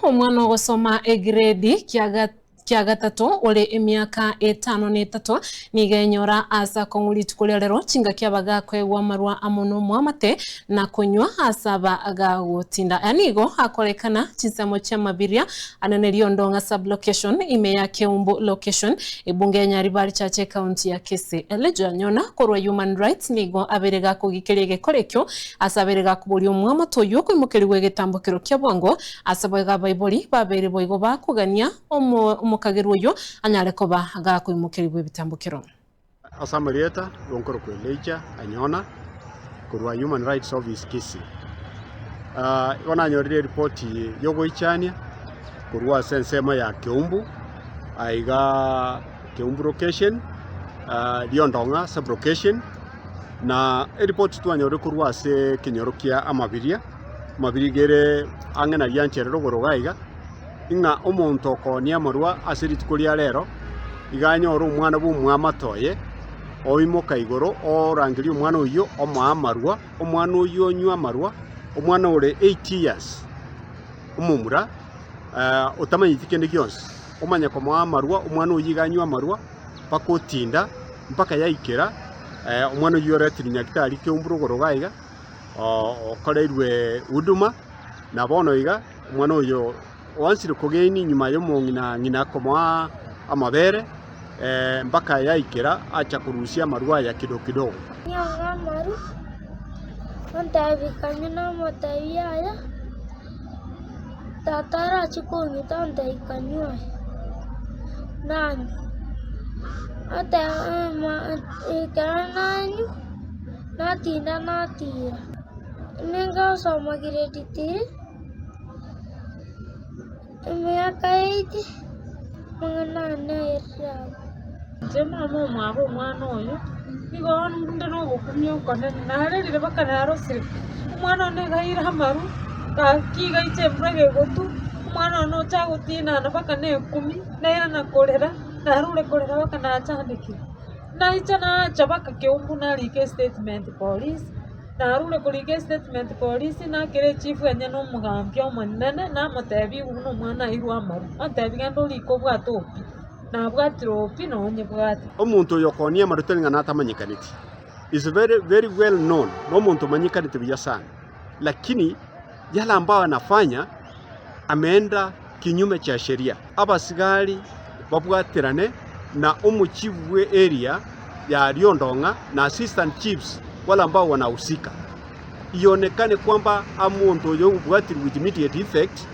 omwana ogosoma egredi kia gatato ore emiaka etano na etato nigo enyora ase akong'u rituko ria rero chingaki aba gakoegwa amarwa amo nomoamate na konywa ase aba gagotinda. Aya nigo akorekana chinsemo chi'amabiria anene Riondong'a sub-location ime ya Keumbu location ebunge ya Nyaribari Church ecounty ya Kisii. Elijah Anyona korwa Human Rights nigo abeire gakogikeria egekora ekio Ase abere gakoboria omwamato oyio okoimokerigwa egetambokero kia bwango, ase boigo abaibori babeire boigo bakogania omokagerwa oyio anyare koba gakoimokerigwa ebitambokero. Ase amarieta y'onkorokwa Elijah Anyona korwa Human Rights Office Kisii. Igo nanyorire eripoti y'ogoichania korwa ase ensemo ya Keumbu aiga Keumbu location, Riondong'a sub location. Na eripoti twanyorire korwa ase ekenyoro kia amabiria, amabiria iga ere ang'e na rianchera rogoro iga iga, ng'a omonto okoonia amarwa ase rituko ria rero, iga anyore omwana bw'omwamate oye, oimoka igoro orangerie omwana oyio omoe amarwa, omwana oyio onywe amarwa, omwana ore eight years, omomura otamanyeti kende gionsi, omanye komoa amarwa, omwana oyio iga anywe amarwa. mpaka otinda, mpaka yaikera omwana oyio oretirwe nyagitari keumbu rogoro iga iga, okoreirwe huduma, na bono iga omwana oyo oansire kogeni nyuma ya omong'ina ng'ina komoa amabere mpaka yaikera acha korusia amarwa aya kidogo kidogo. Nyang'a amaru, ontebi kanywe namotebi yaya, Tata arache kong'ita ontebi kanywe aya. Nanywa, ekero nanywa, natinda natira, nigo ngosoma grade three, emiaka eight, amang'ana ane aerire abwo. Inche mama omwabo omwana oyo, nigo inde na ogokumia okonene, narerire mpaka narosire, omwana one iga aire amaru, gaki iga aiche embura egotwa, omwana one ocha agotinana mpaka na ekumi, nairana korera, narure korera mpaka nachandekire. Naicha nacha mpaka keumbu narika estatement polisi, narure korika estatement polisi, nakera echifu enyene omogambi omonene, namotebia igwe buna omwana airwe amaru, ontebia genda orike obwate opi. Nabwatire opi na onyebwate. Omonto oyo okoonia amaru tari ng'a natamanyekaneti, is very very well known, nomonto omanyekanete buya sana, lakini yale ambayo anafanya ameenda kinyume cha sheria. Abasigari babwaterane na omochifu bwe area ya Riondong'a na assistant chiefs wale ambao wanahusika, ionekane kwamba omonto oyo obwatirwe with immediate effect.